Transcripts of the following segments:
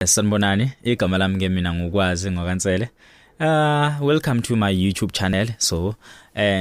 Sanibonani, igama lami ke mina ngukwazi ngokaNsele. Welcome to my YouTube channel. So,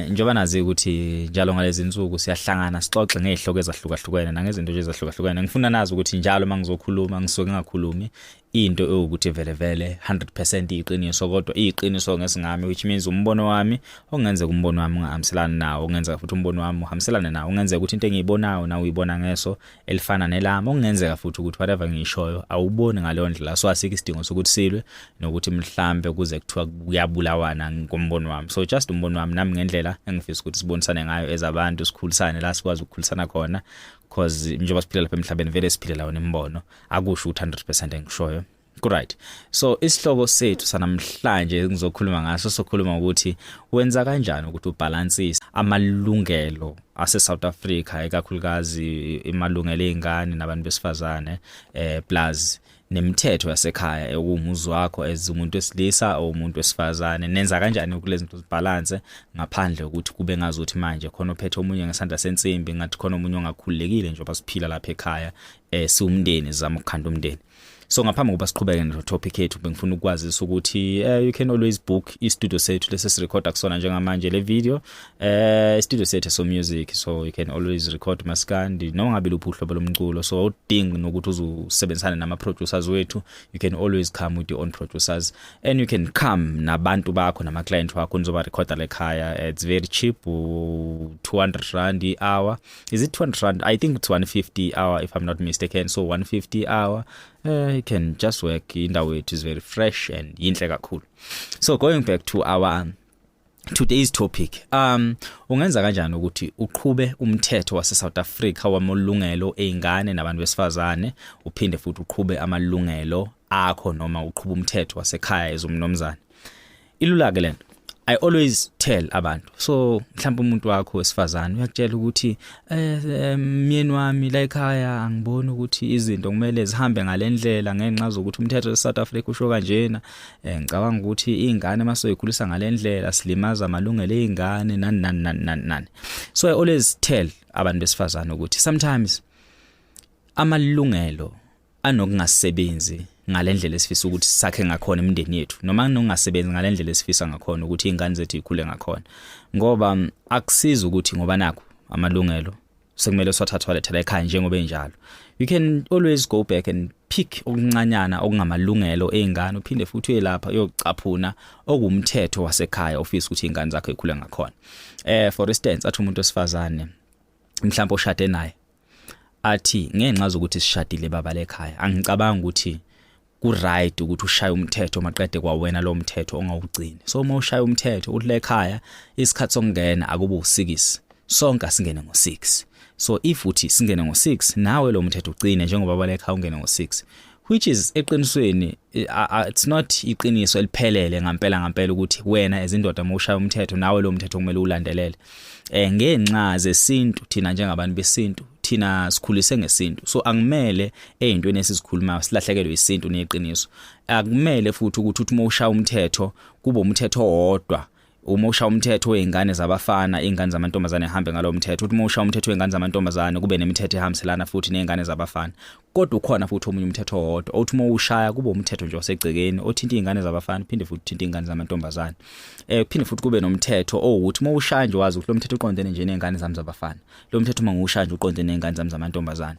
njengoba nazi ukuthi njalo ngalezi insuku siyahlangana sixoxe ngezihloko ezahlukahlukene nangezinto nje ezahlukahlukene. Ngifuna nazi ukuthi njalo mangizokhuluma ngisuke ngingakhulumi into ewukuthi vele vele 100% iqiniso, kodwa iqiniso ngesingami, which means umbono wami okungenzeka umbono wami ungahambiselani nawo, okungenzeka futhi umbono wami uhambiselane nawo, okungenzeka ukuthi into engiyibonayo nawe uyibona ngeso elifana nelami, okungenzeka futhi ukuthi whatever ngiyishoyo awuboni ngaleyo ndlela. So asikho isidingo sokuthi silwe nokuthi mhlambe kuze kuthiwa kuyabulawana ngombono wami. So just umbono wami nami ngendlela engifisa ukuthi sibonisane ngayo ezabantu, sikhulisane la sikwazi ukukhulisana khona, cause njengoba siphila lapha emhlabeni vele siphile lawo nembono, akusho ukuthi 100% engishoyo. Right. So isihloko sethu sanamhlanje ngizokhuluma ngaso, sokhuluma ukuthi wenza kanjani ukuthi ubalansise amalungelo ase South Africa, ikakhulukazi imalungelo ezingane nabantu besifazane, plus nemithetho yasekhaya ekuwumuzi wakho as umuntu wesilisa or umuntu wesifazane. Nenza kanjani kulezi zinto zibalance ngaphandle ukuthi kube ngazuthi manje khona ophethe omunye ngesandla sensimbi, ngathi khona omunye ongakhululekile, njengoba siphila lapha ekhaya siwumndeni, sizama ukukhanda umndeni. So ngaphambi kokuba siqhubeke ne topic yethu, bengifuna ukwazisa ukuthi you can always book i-studio sethu lesi sirecorda kusona njengamanje le video, studio sethu so music, so you can always record maskandi noma ngabe luphi uhlobo lomculo. So awudingi nokuthi uzusebenzisane nama producers wethu, you can always come with your own producers and you can come nabantu bakho nama client wakho nizoba recorda lekhaya. It's very cheap, R200 i-hour. Is it R200? I think it's 150 hour, if I'm not mistaken. So 150 hour, you can just work. Indawo yethu is very fresh and yinhle kakhulu. So going back to our today's topic, ungenza kanjani ukuthi uqhube umthetho wase South Africa wamalungelo eingane nabantu besifazane, uphinde futhi uqhube amalungelo akho noma uqhube umthetho wasekhaya ezumnomzana? Ilula ke lento. I always tell abantu, so mhlawumbe umuntu wakho wesifazane uyakutshela ukuthi myeni wami, la ekhaya angiboni ukuthi izinto kumele zihambe ngalendlela ngenxa zokuthi umthetho weSouth Africa usho kanjena, ngicabanga ukuthi izingane masoyikhulisa ngalendlela silimaza amalungelo ezingane, nani nani nani nani nani. So I always tell abantu besifazane ukuthi sometimes amalungelo anokungasebenzi ngalendlela esifisa ukuthi sakhe ngakhona imindeni yethu, noma nokungasebenzi ngalendlela esifisa ngakhona ukuthi izingane zethu zikhule ngakhona, ngoba akusizi ukuthi ngoba nakho amalungelo sekumele siwathathwa lethela ekhaya njengoba enjalo. You can always go back and pick okuncanyana okungamalungelo ezingane, uphinde futhi uye lapha uyocaphuna okumthetho wasekhaya ofisa ukuthi izingane zakho zikhule ngakhona. For instance, athi umuntu wesifazane mhlawumbe oshade naye, athi ngenxa zokuthi sishadile baba lekhaya, angicabanga ukuthi ku right ukuthi ushaye umthetho maqede kwawena lo mthetho ongawugcini. So uma ushaya umthetho uthi lekhaya isikhathi sokungena akube u6, sonke asingene ngo6. So if uthi singene ngo6, nawe lo mthetho ugcine njengoba balekhaya ungene ngo6, which is eqinisweni it's not iqiniso eliphelele ngampela ngampela ukuthi wena ezindoda uma ushaya umthetho nawe lo mthetho kumele ulandelele, ngenxa zesintu. Thina njengabantu besintu, thina sikhulise ngesintu, so angimele ezintweni esizikhulumayo silahlekelwe isintu neqiniso. Akumele futhi ukuthi uthi uma ushaya umthetho kube umthetho owodwa. Uma ushaya umthetho weingane zabafana, ingane zamantombazane ehambe ngalo mthetho. Uthi uma ushaya umthetho weingane zamantombazane, kube nemithetho ehambiselana futhi nezingane zabafana. Kodwa ukhona futhi omunye umthetho owodwa othi uma ushaya kube umthetho nje osegcekeni othinta izingane zabafana, phinde futhi uthinta izingane zamantombazane. Phinde futhi kube nomthetho owukuthi uma ushaya nje wazi ukuthi lo mthetho uqondene nje nezingane zami zabafana, lo mthetho uma ngiwushaya nje uqondene nezingane zami zamantombazane.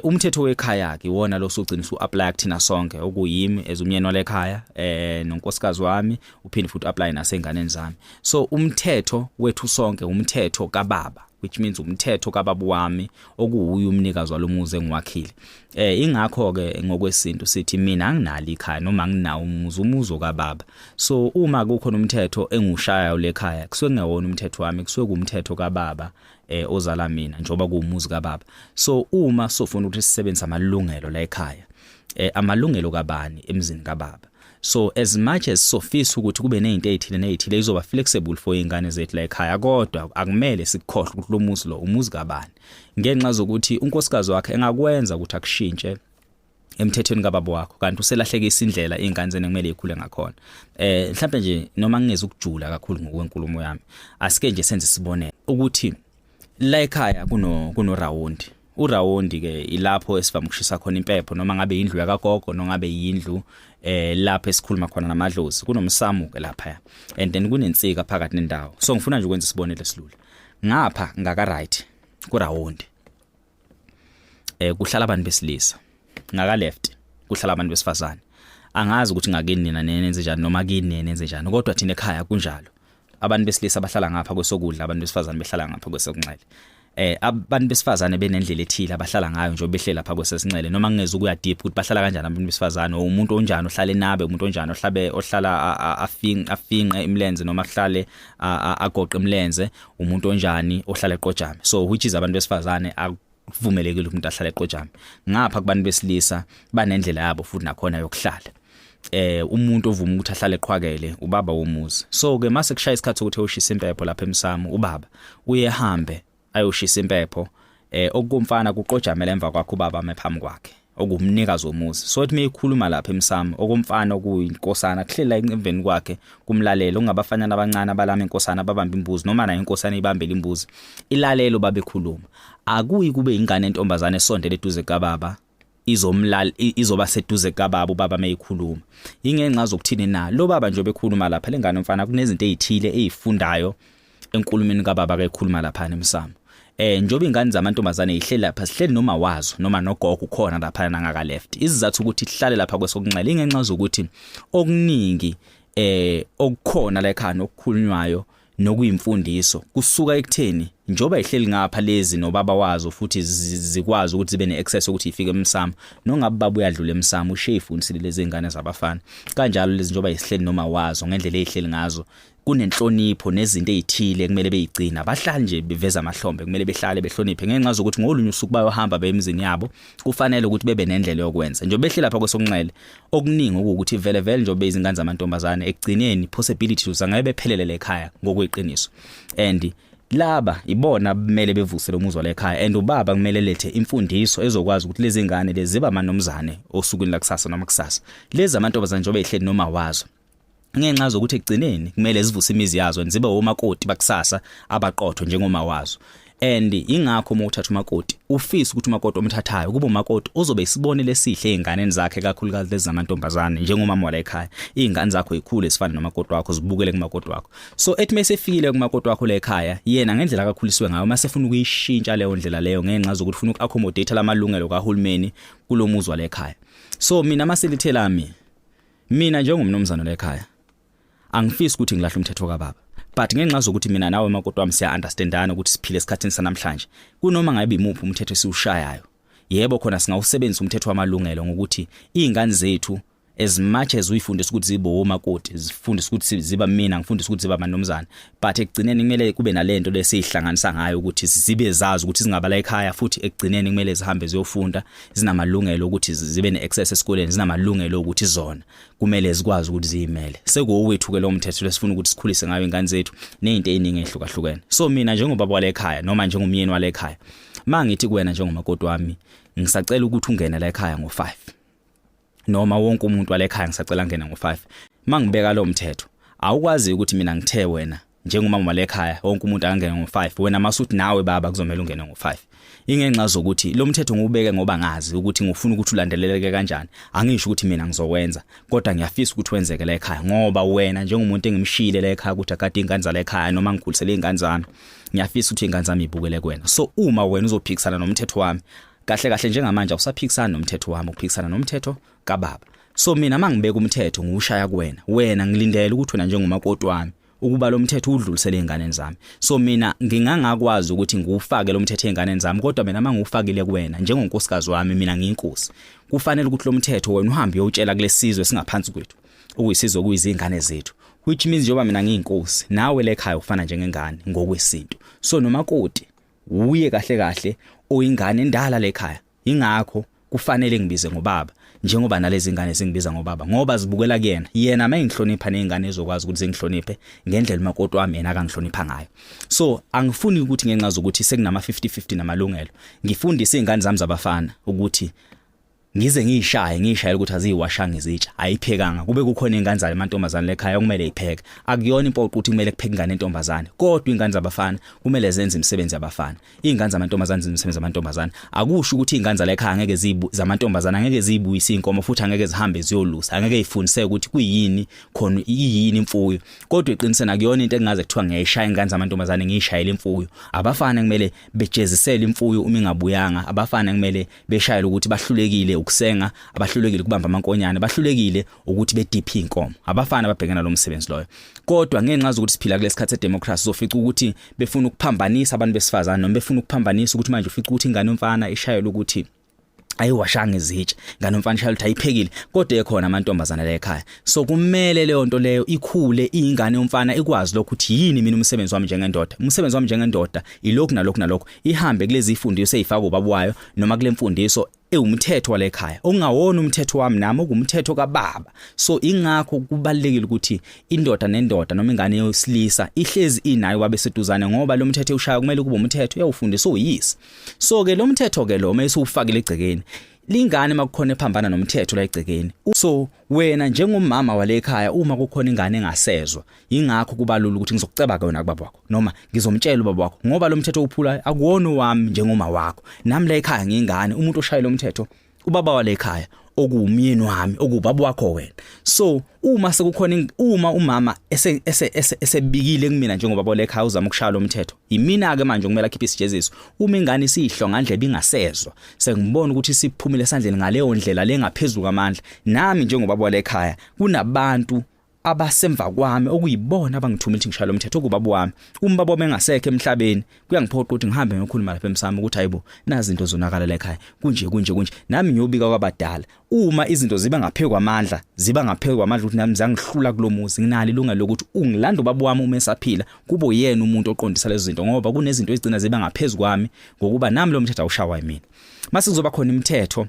Umthetho wekhaya ke iwona lo sugcina usu-apply kuthina sonke, okuyimi as umyeni walekhaya nonkosikazi wami, uphinde futhi apply nasenganeni zami. So umthetho wethu sonke umthetho kababa, which means umthetho kababa wami okuwuye umnikazi walomuzi engiwakhile. Ingakho ke ngokwesintu sithi mina anginalo ikhaya noma anginawo umuzi, umuzi okababa. So uma kukhona umthetho engushayayo lekhaya, kusuke kungewona umthetho wami, kusuke kumthetho kababa ozala mina, njengoba kuwumuzi kababa. So uma sofuna ukuthi sisebenzise amalungelo la ekhaya, amalungelo kabani emzini kababa? So as much as sofisa ukuthi kube nezinto ezithile nezithile izoba flexible for izingane zethu la ekhaya, kodwa akumele sikukhohle ukuthi lo muzi lo umuzi kabani, ngenxa zokuthi unkosikazi wakhe engakwenza ukuthi akushintshe emthethweni kababa wakho, kanti uselahlekisa indlela izingane zene kumele ikhule ngakhona. Mhlawumbe nje noma ngingeze ukujula kakhulu ngokwenkulumo yami, asike nje senze isibonelo ukuthi la ekhaya kuno round. Urawondi ke ilapho esivama ukushisa khona impepho, noma ngabe indlu yakagogo, noma ngabe yindlu lapho esikhuluma khona namadlozi. Kunomsamo ke lapha, and then kunensika phakathi nendawo. So ngifuna nje ukwenza isibonelo esilula. Ngapha ngaka right kurawondi kuhlala abantu besilisa, ngaka left kuhlala abantu besifazane. Angazi ukuthi ngakini nina nenze njani, noma kini nenze njani, kodwa thina ekhaya kunjalo. Abantu besilisa bahlala ngapha kwesokudla, abantu besifazane behlala ngapha kwesokunxele. Abantu besifazane benendlela ethile abahlala ngayo nje behle lapha kwesesinxele, noma ngingeze ukuya deep ukuthi bahlala kanjani abantu besifazane, umuntu onjani ohlala enabe, umuntu onjani ohlabe ohlala afinqe imlenze, noma ahlale agoqe imlenze, umuntu onjani ohlala eqojame. So which is abantu besifazane akuvumelekile umuntu ahlale eqojame. Ngapha kubantu besilisa banendlela yabo futhi nakhona yokuhlala. Umuntu ovuma ukuthi ahlale eqhwakele ubaba womuzi. So ke mase kushaya isikhathi ukuthi uyoshisa impepho lapha emsamo, ubaba uyehambe ayoshisa impepho, okumfana kuqojamela emva kwakhe, ubaba ame phambi kwakhe, okumnikazi womuzi. So ethi meyikhuluma lapha emsamo, okumfana okuyinkosana kuhlela emveni kwakhe kumlalelo, kungabafanyana abancane abalama inkosana babamba imbuzi, noma nayo inkosana ibambele imbuzi ilalelo babekhuluma. Akuyi kube ingane entombazane esondele eduze kababa izomlal izoba seduze kababa ubaba meyikhuluma. Ingenxa zokuthini na? Lo baba nje obekhuluma lapha, lengane mfana kunezinto ezithile ezifundayo enkulumeni kababa kekhuluma lapha emsamo. Njoba ingane zamantombazane ihleli lapha, sihleli noma wazo noma nogogo ukhona lapha nangaka left. Isizathu ukuthi ihlale lapha kwesokunxele ingenxa zokuthi okuningi okukhona la ekhaya nokukhulunywayo nokuyimfundiso kusuka ekutheni njoba ihleli ngapha lezi nobaba wazo, futhi zikwazi ukuthi zibe neaccess ukuthi ifike emsamo, nongabe baba uyadlula emsamo ushiye ifundisile lezi ngane zabafana kanjalo. Lezi njoba isihleli noma wazo ngendlela ezihleli ngazo, kunenhlonipho nezinto ezithile kumele beyigcina. Abahlali nje beveza amahlombe, kumele behlale behloniphe ngenxa zokuthi ngolunye usuku bayohamba bemzini yabo, kufanele ukuthi bebe nendlela yokwenza. Nje behle lapha kwesokunxele, okuningi ukuthi vele vele nje izingane zamantombazane ekugcineni possibilities angeke bephelele lekhaya ngokweqiniso, and laba ibona kumele bevuse lo muzwa lekhaya, and ubaba kumele lethe imfundiso ezokwazi ukuthi lezi ngane lezi ziba manomzane osukwini lakusasa noma kusasa. Lezi amantombazane njengoba ehleli noma wazo, ngenxa zokuthi ekugcineni kumele zivuse imizi yazo, zibe omakoti bakusasa abaqotho njengoma wazo. And ingakho uma uthatha umakoti ufisa ukuthi umakoti omthathayo kube umakoti ozobe isibonelo esihle ezinganeni zakhe, kakhulukazi lezi zamantombazane. Njengomama wala ekhaya, izingane zakho ikhule zifana nomakoti wakho, zibukele kumakoti wakho. So ethi mesefikile kumakoti wakho la ekhaya, yena ngendlela akakhuliswe ngayo, mase funa ukuyishintsha leyo ndlela leyo ngenxa zokuthi ufuna ukuaccommodate lamalungelo kahulumeni kulomuzi wala ekhaya. So mina maselithe lami, mina njengomnumzana la ekhaya angifisi ukuthi ngilahle umthetho kababa, but ngenxa zokuthi mina nawe makoti wami siya understandana ukuthi siphile esikhathini sanamhlanje, kunoma ngabe imuphi umthetho esiwushayayo, yebo khona singawusebenzisa umthetho wamalungelo ngokuthi izingane zethu, as much as uyifundisa ukuthi zibe omakoti, zifundisa ukuthi ziba, mina ngifundisa ukuthi ziba manomzana, but ekugcineni kumele kube nalento lesihlanganisa ngayo ukuthi zibe zazi ukuthi zingabala ekhaya, futhi ekugcineni kumele zihambe ziyofunda, zinamalungelo ukuthi zibe neaccess esikoleni, zinamalungelo ukuthi zona kumele zikwazi ukuthi ziyimele. Sekuwethu ke lo mthetho lesifuna ukuthi sikhulise ngayo ingane zethu nezinto eziningi ezihlukahlukene. So mina njengobaba wale ekhaya noma njengomyeni wale ekhaya, mangithi kuwena njengomakoti wami, ngisacela ukuthi ungene la ekhaya ngo5, noma wonke umuntu wale ekhaya ngisacela ngene ngo5, mangibeka lo mthetho, awukwazi ukuthi mina ngithe wena njengomama wale ekhaya wonke umuntu akangene ngo5, wena masuthi nawe baba kuzomela ungene ngo5. Ingenxa zokuthi lo mthetho ngiwubeke ngoba ngazi ukuthi ngifuna ukuthi ulandeleleke kanjani. Angisho ukuthi mina ngizokwenza, kodwa ngiyafisa ukuthi wenzeke la ekhaya, ngoba wena njengomuntu engimshiyile la ekhaya ukuthi akade ingane zala ekhaya noma ngikhulisele ingane zami, ngiyafisa ukuthi ingane zami ibukele kuwena. So uma wena uzophikisana nomthetho wami, kahle kahle njengamanje awusaphikisana nomthetho wami, uphikisana nomthetho kababa. So mina mangibeka umthetho ngiwushaya kuwena, wena ngilindele ukuthi wena njengomakoti wami ukuba lo mthetho udlulisele einganeni zami. So mina ngingangakwazi ukuthi ngiwufake lo mthetho einganeni zami, kodwa mina mangiwufakile kuwena njengonkosikazi wami, mina ngiyinkosi, kufanele ukuthi lo mthetho wena uhambe uyowutshela kulesizwe singaphansi kwethu, okuyisizwe okuyizingane zethu, which means njengoba mina ngiyinkosi, nawe lekhaya ufana njengengane ngokwesintu. So nomakoti uye kahle kahle oyingane endala lekhaya, ingakho kufanele ngibize ngobaba njengoba nalezi ngane zingibiza ngobaba, ngoba zibukela kuyena. Yena mayingihlonipha, nezingane ezokwazi ukuthi zingihloniphe ngendlela umakoti wami yena akangihlonipha ngayo. So angifuni ukuthi ngenxa zokuthi sekunama 50-50 namalungelo, ngifundise izingane zami zabafana ukuthi Ngize ngiyishaye, ngiyishayele ukuthi aziyiwashanga izitsha, ayiphekanga, kube kukhona ingane zale mantombazane lekhaya okumele ipheke. Akuyona impoqo ukuthi kumele kupheke ingane entombazane, kodwa ingane zabafana kumele zenze imisebenzi yabafana, ingane zamantombazane zenze imisebenzi yamantombazane. Akusho ukuthi ingane zale ekhaya angeke zibu zamantombazane angeke ziyibuyise inkomo, futhi angeke zihambe ziyolusa, angeke ifundiseke ukuthi kuyini khona, iyini imfuyo. Kodwa eqinisweni akuyona into engaze kuthiwa ngiyayishaya ingane zamantombazane, ngiyishayele imfuyo. Abafana kumele bejezisele imfuyo uma ingabuyanga, abafana kumele beshayela ukuthi bahlulekile ukusenga, abahlulekile ukubamba amankonyane, bahlulekile ukuthi bediphe inkomo. Abafana babhekena lo msebenzi loyo. Kodwa ngenxa zokuthi siphila kulesikhathi sedemocracy, uzofica ukuthi befuna ukuphambanisa abantu besifazane, noma befuna ukuphambanisa ukuthi manje ufica ukuthi ingane yomfana ishayela ukuthi ayiwashanga izitsha, ingane yomfana ishayela ukuthi ayiphekile, kodwa ekhona amantombazana la ekhaya. So kumele leyo nto leyo ikhule ingane yomfana ikwazi lokho, ukuthi yini mina umsebenzi wami njengendoda, umsebenzi wami njengendoda ilokhu nalokhu nalokhu, ihambe kulezi ifundiso ezifaka ubaba wayo noma kule mfundiso ewumthetho wale ekhaya okungawona umthetho wami nami, okumthetho kababa. So ingakho kubalekile ukuthi indoda nendoda noma ingane yosilisa ihlezi inayo wabe seduzane, ngoba lo mthetho ushaya kumele kube umthetho uyawufundisa uyise. So ke lo mthetho ke lo mase ufakile egcekeni, lingane makukhona ephambana nomthetho la egcekeni, so wena njengomama wale ekhaya, uma kukhona ingane engasezwa, ingakho kubalula ukuthi ngizokuceba ke wena kubaba wakho noma ngizomtshela ubaba wakho, ngoba lo mthetho uphula akuwona wami njengoma wakho. Nami la ekhaya ngingane, umuntu oshayela umthetho ubaba wale ekhaya, okuwumyeni wami, okuwubaba wakho wena. So uma sekukhona, uma umama ese ese esebikile kumina njengoba bole ekhaya uzama ukushaya lo mthetho, yimina ke manje okumele akhiphe isijeziso. Uma ingane isihlo ngandlebe ingasezwa, sengibona ukuthi siphumile esandleni ngaleyo ndlela lengaphezulu kwamandla, nami njengobaba wale ekhaya kunabantu abasemva kwami okuyibona abangithuma ukuthi ngishaya lo mthetho, okubaba wami. Uma baba wami engasekho emhlabeni, kuyangiphoqa ukuthi ngihambe ngiyokhuluma lapha emsamo ukuthi hayibo, nazi izinto zonakala la ekhaya, kunje kunje kunje, nami ngiyobika kwabadala. Uma izinto ziba ngaphezu kwamandla, ziba ngaphezu kwamandla ukuthi nami zangihlula kulomuzi, nginalo ilungelo lokuthi ungilanda ubaba wami uma esaphila, kubo yena umuntu oqondisa lezo zinto, ngoba kunezinto ezigcina ziba ngaphezulu kwami, ngokuba nami lo mthetho awushawa yimina. Mase kuzoba khona imithetho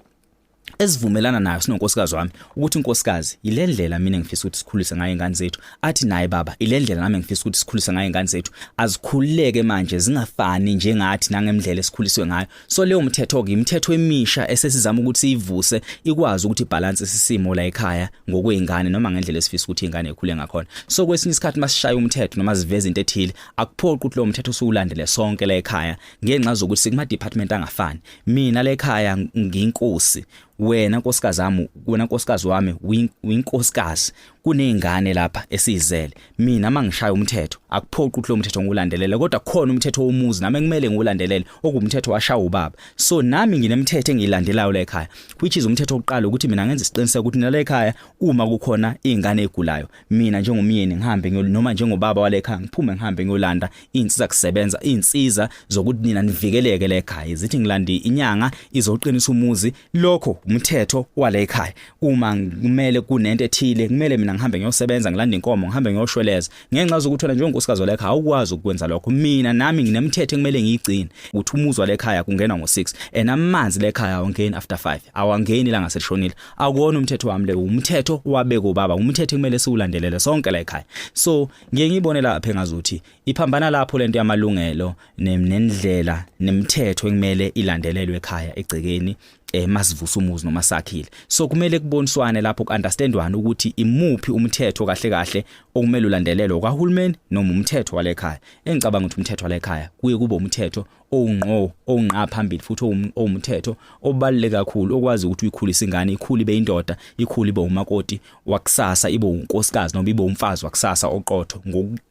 esivumelana nayo sinonkosikazi wami, ukuthi inkosikazi, ile ndlela mina ngifisa ukuthi sikhulise ngayo ingane zethu, athi naye baba, ile ndlela nami ngifisa ukuthi sikhulise ngayo ingane zethu. Azikhululeke manje, zingafani njengathi nangemndlela esikhuliswe ngayo. So leyo mthetho ke imithetho emisha esesizama ukuthi siyivuse, ikwazi ukuthi ibalance isimo la ekhaya ngokwezingane noma ngendlela esifisa ukuthi ingane ikhule ngakhona. So kwesinye isikhathi masishaya umthetho noma siveza into ethile, akuphoqi ukuthi lo mthetho usuwulandele sonke la ekhaya, ngenxa zokuthi sikuma department angafani. Mina la ekhaya ngiyinkosi, wena nkosikazi wami, wena nkosikazi wami uyinkosikazi, kunezingane lapha esizele. Mina mangishaya umthetho akuphoqi ukuthi lo mthetho ngiwulandelele, kodwa khona umthetho womuzi nami kumele ngiwulandelele, okuwumthetho washaya ubaba. So nami nginemithetho engiyilandelayo la ekhaya, which is umthetho oqala ukuthi mina ngenze isiqiniseko ukuthi nala ekhaya uma kukhona izingane ezigulayo, mina njengomyeni ngihambe, noma njengobaba wale ekhaya ngiphume ngihambe ngiyolanda insiza kusebenza, insiza zokuthi nina nivikeleke la ekhaya, zithi ngilandi inyanga izoqinisa umuzi. Lokho umthetho wale ekhaya. Uma kumele kunento ethile, kumele mina ngihambe ngiyosebenza, ngilanda inkomo, ngihambe ngiyoshweleza, ngenxa zokuthi wena njengonkosikazi wale ekhaya awukwazi ukwenza lokho. Mina nami nginemithetho ekumele ngiyigcine, ukuthi umuzi wale ekhaya kungena ngo6 and amanzi le ekhaya awangeni after 5, awangeni la ngaselishonile. Akuwona umthetho wami le, umthetho wabeka ubaba, umthetho ekumele siwulandelele sonke la ekhaya. So ngiye ngibone lapha engazuthi iphambana lapho lento yamalungelo nendlela nemithetho ekumele ilandelelwe ekhaya egcekeni masivusa umuzi noma sakhile. So kumele kuboniswane lapho, kuunderstandwane ukuthi imuphi umthetho kahle kahle okumele ulandelelwe, kahulumeni noma umthetho wale ekhaya. Engicabanga ukuthi umthetho wale ekhaya kuye kube umthetho owungqo, owungqa phambili, futhi owumthetho obaluleke kakhulu, okwazi ukuthi uyikhulise ingane, ikhule ibe indoda, ikhule ibe umakoti wakusasa, ibe unkosikazi noma ibe umfazi wakusasa oqotho,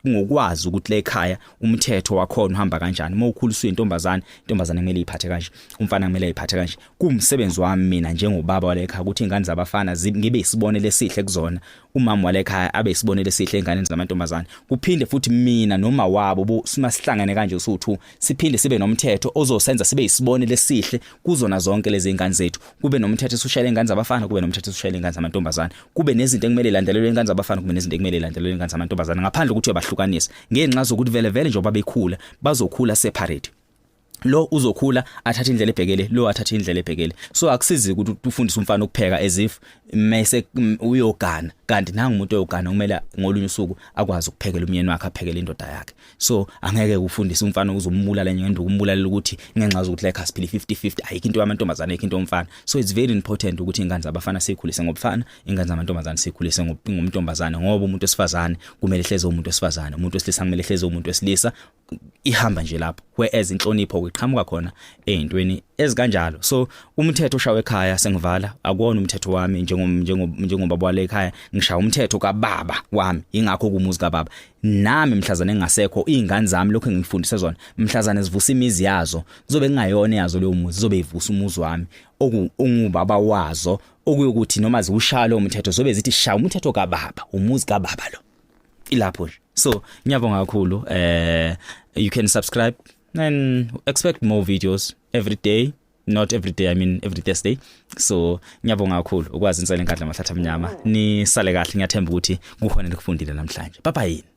ngokwazi ukuthi le ekhaya umthetho wakhona uhamba kanjani. Uma ukhuliswa intombazane, intombazane kumele iphathe kanje, umfana kumele ayiphathe kanje. Kuwumsebenzi wami mina njengobaba wale ekhaya ukuthi ingane zabafana ngibe isibonelo esihle kuzona, umama wale ekhaya abe isibonelo esihle enganeni zamantombazane. Kuphinde futhi mina noma wabo sihlangene kanje usu2, siphinde sibe nomthetho ozosenza sibe isibonelo esihle kuzona zonke lezi ingane zethu. Kube nomthetho esushayela ingane zabafana, kube nomthetho esushayela ingane zamantombazane, kube nezinto ekumele ilandelelwe ingane zabafana, kube nezinto ekumele ilandelelwe ingane zamantombazane, ngaphandle ukuthi uyabahlukanisa, ngenxa zokuthi vele vele njengoba bekhula bazokhula separate. Lo uzokhula athathe indlela ebhekele, lo athathe indlela ebhekele. So akusizi ukuthi ufundise umfana ukupheka as if mase uyogana, Kanti nangu umuntu oyogana kumele ngolunye usuku akwazi ukuphekela umyeni wakhe, aphekele indoda yakhe. So angeke ufundise umfana uzombulala ngenduku, umbulalela ukuthi ngenxa zokuthi like asiphili 50-50, ayikho into yamantombazane, ayikho into yomfana. So it's very important ukuthi ingane zabafana sikhulise ngobufana, ingane zamantombazane sikhulise ngomntombazane, ngoba umuntu wesifazane kumele hleze umuntu wesifazane, umuntu wesilisa kumele hleze umuntu wesilisa. Ihamba nje lapho, whereas inhlonipho kuqhamuka khona ezintweni ezikanjalo. So umthetho oshawe ekhaya, sengivala, akuwona umthetho wami njengobaba wale ekhaya. Ngishaya umthetho kababa wami, ingakho kumuzi kababa. Nami mhlazane engasekho, izingane zami lokho engifundise zona, mhlazane zivusa imizi yazo, kuzobe kungayona yazo leyo muzi, zizobe ivusa umuzi wami okungubaba wazo, okuyokuthi noma ziwushaya lo mthetho, zobe zithi shaya umthetho kababa, umuzi kababa lo. Ilapho nje. So ngiyabonga kakhulu. You can subscribe and expect more videos every day, not every day, I mean every Thursday. So ngiyabonga kakhulu. Ukwazi insele, inkadla, amahlathi amnyama. Nisale kahle. Ngiyathemba ukuthi kukhona nikufundile namhlanje. Bye bye.